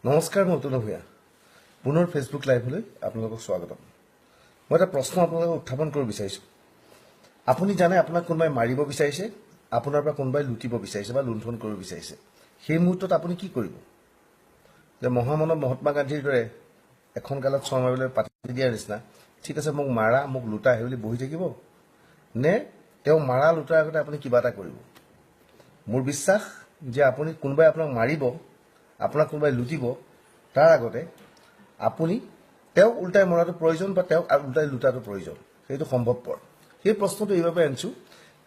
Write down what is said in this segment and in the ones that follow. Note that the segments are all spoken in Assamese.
নমস্কাৰ, মই অতুল ভূঞা, পুনৰ ফেচবুক লাইভলৈ আপোনালোকক স্বাগতম। মই এটা প্ৰশ্ন আপোনালোকক উত্থাপন কৰিব বিচাৰিছোঁ। আপুনি জানে আপোনাক কোনোবাই মাৰিব বিচাৰিছে, আপোনাৰ পৰা কোনোবাই লুটিব বিচাৰিছে বা লুণ্ঠন কৰিব বিচাৰিছে। সেই মুহূৰ্তত আপুনি কি কৰিব? যে মহামানৱ মহাত্মা গান্ধীৰ দৰে এখন গালত চৰ মাৰিবলৈ পাতি দিয়াৰ নিচিনা, ঠিক আছে মোক মাৰা, মোক লুটা, সেই বুলি বহি থাকিব নে তেওঁ মাৰা লুটাৰ আগতে আপুনি কিবা এটা কৰিব? মোৰ বিশ্বাস যে আপুনি কোনোবাই আপোনাক মাৰিব, আপোনাক কোনোবাই লুটিব, তাৰ আগতে আপুনি তেওঁক উল্টাই মৰাটো প্ৰয়োজন বা তেওঁক উল্টাই লুটাটো প্ৰয়োজন, সেইটো সম্ভৱপৰ। সেই প্ৰশ্নটো এইবাবে আনিছোঁ,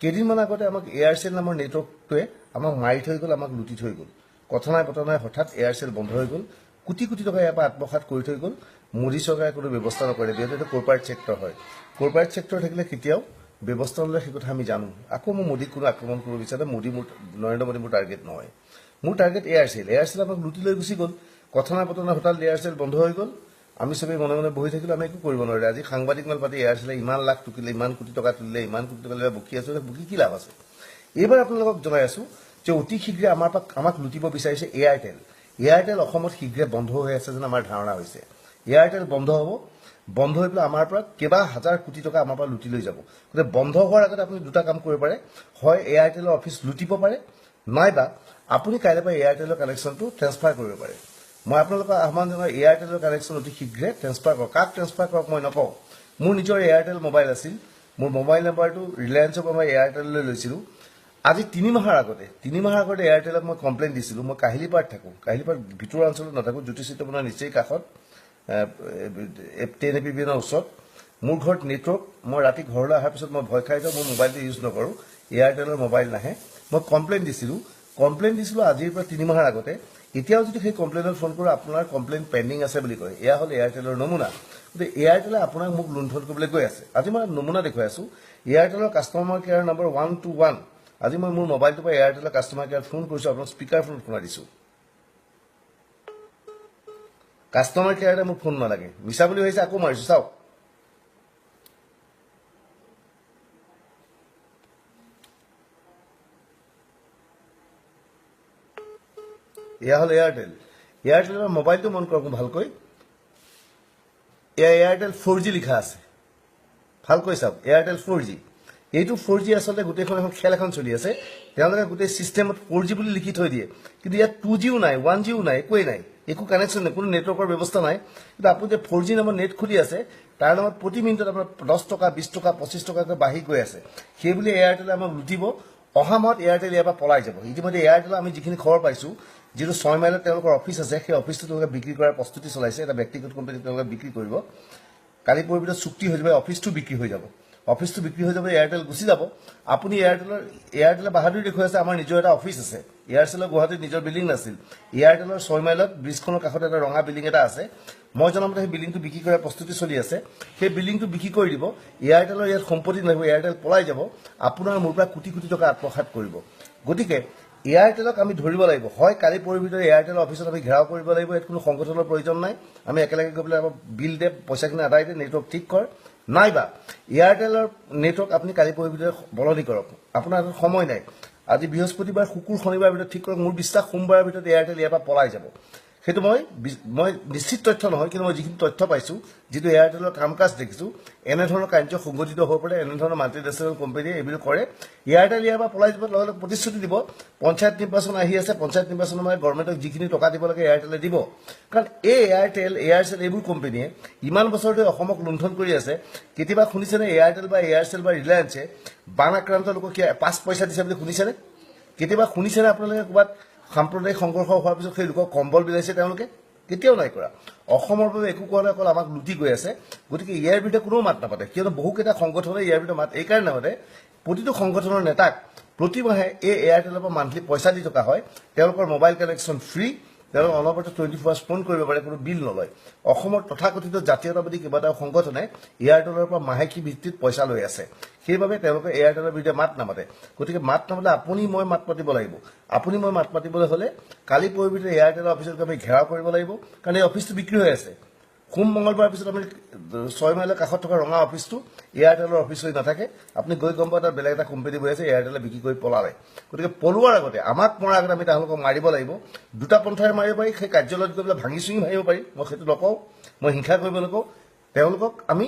কেইদিনমান আগতে আমাক এয়াৰচেল নামৰ নেটৱৰ্কটোৱে আমাক মাৰি থৈ গ'ল, আমাক লুটি থৈ গ'ল। কথা নাই বতৰা নাই, হঠাৎ এয়াৰচেল বন্ধ হৈ গ'ল। কোটি কোটি টকা ইয়াৰ পৰা আত্মসাত কৰি থৈ গ'ল। মোদী চৰকাৰে কোনো ব্যৱস্থা নকৰে, যিহেতু এইটো কৰ্পৰেট ছেক্টৰ হয়। কৰ্পৰেট ছেক্টৰ থাকিলে কেতিয়াও ব্যৱস্থা নলয়, সেই কথা আমি জানো। আকৌ মই মোদীক কোনো আক্ৰমণ কৰিব বিচাৰে, মোদী মোৰ, নৰেন্দ্ৰ মোদী মোৰ টাৰ্গেট নহয়, মোৰ টাৰ্গেট এয়াৰচেল। এয়াৰচেল আমাক লুটি লৈ গুচি গ'ল। কথা নাই বতৰা নাই, হঠাৎ এয়াৰচেল বন্ধ হৈ গ'ল। আমি চবেই মনে মনে বহি থাকিলোঁ, আমি একো কৰিব নোৱাৰিলোঁ। আজি সাংবাদিক মাল পাতি এয়াৰচেলে ইমান লাখ টুকিলে, ইমান কোটি টকা তুলিলে, ইমান কোটি টকা ল'লে, বকি আছোঁ, বকি কি লাভ আছে? এইবাৰ আপোনালোকক জনাই আছোঁ যে অতি শীঘ্ৰে আমাৰ পৰা আমাক লুটিব বিচাৰিছে এয়াৰটেল। এয়াৰটেল অসমত শীঘ্ৰে বন্ধ হৈ আছে যেন আমাৰ ধাৰণা হৈছে। এয়াৰটেল বন্ধ হ'ব, বন্ধ হৈ পেলাই আমাৰ পৰা কেইবা হাজাৰ কোটি টকা আমাৰ পৰা লুটি লৈ যাব। গতিকে বন্ধ হোৱাৰ আগতে আপুনি দুটা কাম কৰিব পাৰে, হয় এয়াৰটেলৰ অফিচ লুটিব পাৰে, নাইবা আপুনি কাইলৈ পৰা এয়াৰটেলৰ কানেকশ্যনটো ট্ৰেন্সফাৰ কৰিব পাৰে। মই আপোনালোকক আহ্বান জনাওঁ, এয়াৰটেলৰ কানেকশ্যন অতি শীঘ্ৰে ট্ৰেন্সফাৰ কৰক। কাক ট্ৰেন্সফাৰ কৰক মই নকওঁ। মোৰ নিজৰ এয়াৰটেল মোবাইল আছিল, মোৰ মোবাইল নাম্বাৰটো ৰিলায়েন্সৰ পৰা মই এয়াৰটেললৈ লৈছিলোঁ। আজি তিনি মাহৰ আগতে এয়াৰটেলক মই কমপ্লেইন দিছিলোঁ। মই কাহিলীপাৰাত থাকোঁ, কাহিলীপাৰাত ভিতৰুৱা অঞ্চলত নাথাকোঁ, জ্যোতি চিত্ৰবনৰ নিচেই কাষত, 10 APBনৰ ওচৰত মোৰ ঘৰত নেটৱৰ্ক। মই ৰাতি ঘৰলৈ অহাৰ পিছত মই ভয় খাই যাওঁ, মোৰ মোবাইলটো ইউজ নকৰোঁ, এয়াৰটেলৰ মোবাইল নাহে। মই কমপ্লেইন দিছিলোঁ আজিৰ পৰা 3 মাহৰ আগতে। এতিয়াও যদি সেই কমপ্লেইনত ফোন কৰোঁ, আপোনাৰ কমপ্লেইন পেণ্ডিং আছে বুলি কয়। এয়া হ'ল এয়াৰটেলৰ নমুনা। গতিকে এয়াৰটেলে আপোনাক মোক লুণ্ঠন কৰিবলৈ গৈ আছে। আজি মই নমুনা দেখুৱাই আছোঁ। এয়াৰটেলৰ কাষ্টমাৰ কেয়াৰ নম্বৰ 121। আজি মই মোৰ মোবাইলটোৰ পৰা এয়াৰটেলৰ কাষ্টমাৰ কেয়াৰত ফোন কৰিছোঁ, আপোনাক স্পীকাৰ ফোনত শুনাই দিছোঁ। কাষ্টমাৰ কেয়াৰতে মোৰ ফোন নালাগে, মিছা বুলি ভাবিছে আকৌ মাৰিছোঁ, চাওক। এয়া হ'ল এয়াৰটেল। এয়াৰটেলৰ মোবাইলটো মন কৰক ভালকৈ, এয়া এয়াৰটেল 4G লিখা আছে, ভালকৈ চাওক, এয়াৰটেল 4G। এইটো 4G আচলতে গোটেইখন এখন খেল এখন চলি আছে। তেওঁলোকে গোটেই চিষ্টেমত 4G বুলি লিখি থৈ দিয়ে, কিন্তু ইয়াত 2Gও নাই, 1Gও নাই, একোৱেই নাই, একো কানেকশ্যন নাই, কোনো নেটৱৰ্কৰ ব্যৱস্থা নাই। কিন্তু আপুনি যে 4G নামৰ নেট খুলি আছে, তাৰ নামত প্ৰতি মিনিটত আপোনাৰ 10 টকা, 20 টকা, 25 টকাকৈ বাঢ়ি গৈ আছে। সেইবুলি এয়াৰটেলে আমাক লুটিব। অহা মাহত এয়াৰটেল ইয়াৰ পৰা পলাই যাব। ইতিমধ্যে এয়াৰটেলৰ আমি যিখিনি খবৰ পাইছোঁ, যিটো 6 মাইলত তেওঁলোকৰ অফিচ আছে, সেই অফিচটো তেওঁলোকে বিক্ৰী কৰাৰ প্ৰস্তুতি চলাইছে। এটা ব্যক্তিগত কোম্পানী তেওঁলোকে বিক্ৰী কৰিব। কালি পৰহিৰ ভিতৰত চুক্তি হৈ যাব, অফিচটো বিক্ৰী হৈ যাব। অফিচটো বিক্ৰী হৈ যাব, এয়াৰটেল গুচি যাব। আপুনি এয়াৰটেলে বাহাদুৰি দেখুৱাই আছে, আমাৰ নিজৰ এটা অফিচ আছে। এয়াৰচেলৰ গুৱাহাটীত নিজৰ বিল্ডিং নাছিল। এয়াৰটেলৰ 6 মাইলত ব্ৰিজখনৰ কাষত এটা ৰঙা বিল্ডিং এটা আছে। মই জনামতে সেই বিল্ডিংটো বিক্ৰী কৰাৰ প্ৰস্তুতি চলি আছে। সেই বিল্ডিংটো বিক্ৰী কৰি দিব। এয়াৰটেলৰ ইয়াত সম্পত্তি নাথাকিব, এয়াৰটেল পলাই যাব। আপোনাৰ মোৰ পৰা কোটি কোটি টকা আত্মসাত কৰিব। গতিকে এয়াৰটেলক আমি ধৰিব লাগিব। হয় কালি পৰহিৰ ভিতৰত এয়াৰটেলৰ অফিচত আমি ঘেৰাও কৰিব লাগিব, ইয়াত কোনো সংগঠনৰ প্ৰয়োজন নাই। আমি একেলগে গৈ পেলাই আমাৰ বিল দে, পইচাখিনি আদায় দে, নেটৱৰ্ক ঠিক কৰ। নাইবা এয়াৰটেলৰ নেটৱৰ্ক আপুনি কালি পৰহিৰ ভিতৰত বলনি কৰক, আপোনাৰ হাতত সময় নাই। আজি বৃহস্পতিবাৰ, শুকুৰ শনিবাৰৰ ভিতৰত ঠিক কৰক। মোৰ বিশ্বাস সোমবাৰৰ ভিতৰত এয়াৰটেল ইয়াৰ পৰা পলাই যাব। সেইটো মই নিশ্চিত তথ্য নহয়, কিন্তু মই যিখিনি তথ্য পাইছোঁ, যিটো এয়াৰটেলৰ কাম কাজ দেখিছোঁ, এনেধৰণৰ কাৰ্য সংঘটিত হ'ব পাৰে। এনেধৰণৰ মাল্টিনেশ্যনেল কোম্পানীয়ে এইবিলাক কৰে। এয়াৰটেল ইয়াৰ পৰা পলাই যাব, লগে লগে প্ৰতিশ্ৰুতি দিব, পঞ্চায়ত নিৰ্বাচন আহি আছে, পঞ্চায়ত নিৰ্বাচনৰ মানে গভৰ্ণমেণ্টক যিখিনি টকা দিব লাগে এয়াৰটেলে দিব। কাৰণ এই এয়াৰটেল, এয়াৰচেল এইবোৰ কোম্পানীয়ে ইমান বছৰ ধৰি অসমক লুণ্ঠন কৰি আছে। কেতিয়াবা শুনিছেনে এয়াৰটেল বা এয়াৰচেল বা ৰিলায়েন্সে বান আক্ৰান্ত লোকক 5 পইচা দিছে বুলি শুনিছেনে? কেতিয়াবা শুনিছেনে আপোনালোকে ক'ৰবাত সাম্প্ৰদায়িক সংঘৰ্ষ হোৱাৰ পিছত সেই লোকক কম্বল বিলাইছে? তেওঁলোকে কেতিয়াও নাই কৰা। অসমৰ বাবে একো কোৱা নাই, অকল আমাক লুটি গৈ আছে। গতিকে ইয়াৰ বিৰুদ্ধে কোনেও মাত নাপাতে, কিয়নো বহুকেইটা সংগঠনে ইয়াৰ বিৰুদ্ধে মাত এইকাৰণে নামাতে, প্ৰতিটো সংগঠনৰ নেতাক প্ৰতিমাহে এই এয়াৰটেলৰ পৰা মান্থলি পইচা দি থকা হয়। তেওঁলোকৰ মোবাইল কানেকশ্যন ফ্ৰী, তেওঁলোক অনবৰতে 24 আৱাৰ্ছ ফোন কৰিব পাৰে, কোনো বিল নলয়। অসমৰ তথাকথিত জাতীয়তাবাদী কেইবাটাও সংগঠনে এয়াৰটেলৰ পৰা মাহেকী ভিত্তিত পইচা লৈ আছে। সেইবাবে তেওঁলোকে এয়াৰটেলৰ বিৰুদ্ধে মাত নামাতে। গতিকে মাত নামাতে আপুনি মই মাত মাতিব লাগিব। আপুনি মই মাত মাতিবলৈ হ'লে কালি পৰহিৰ ভিতৰত এয়াৰটেলৰ অফিচত আমি ঘেৰাও কৰিব লাগিব, কাৰণ এই অফিচটো বিক্ৰী হৈ আছে। সোম মঙলবাৰৰ পিছত আমি 6 মাইলৰ কাষত থকা ৰঙা অফিচটো এয়াৰটেলৰ অফিচ হৈ নাথাকে। আপুনি গৈ গম পাব তাত বেলেগ এটা কোম্পানী বহি আছে, এয়াৰটেলে বিক্ৰী কৰি পলালে। গতিকে পলোৱাৰ আগতে, আমাক মৰাৰ আগতে আমি তেওঁলোকক মাৰিব লাগিব। দুটা পন্থাৰে মাৰিব পাৰি, সেই কাৰ্যালয়ত গৈ পেলাই ভাঙি চুঙি মাৰিব পাৰি, মই সেইটো নকওঁ, মই হিংসা কৰিব নকওঁ। তেওঁলোকক আমি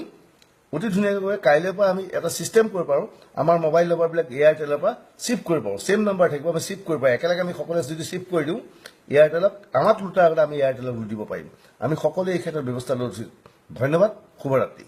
অতি ধুনীয়াকৈ গৈ কাইলৈৰ পৰা আমি এটা ছিষ্টেম কৰিব পাৰোঁ, আমাৰ মোবাইল নম্বৰবিলাক এয়াৰটেলৰ পৰা চিফ্ট কৰিব পাৰোঁ। ছেইম নম্বৰ থাকিব, আমি চিফ্ট কৰিব পাৰোঁ। একেলগে আমি সকলোৱে যদি চিফ্ট কৰি দিওঁ, এয়াৰটেলক আমাক লুটাৰ আগতে আমি এয়াৰটেলক লুটিব পাৰিম। আমি সকলোৱে এই ক্ষেত্ৰত ব্যৱস্থা লৈছোঁ। ধন্যবাদ, শুভৰাত্ৰি।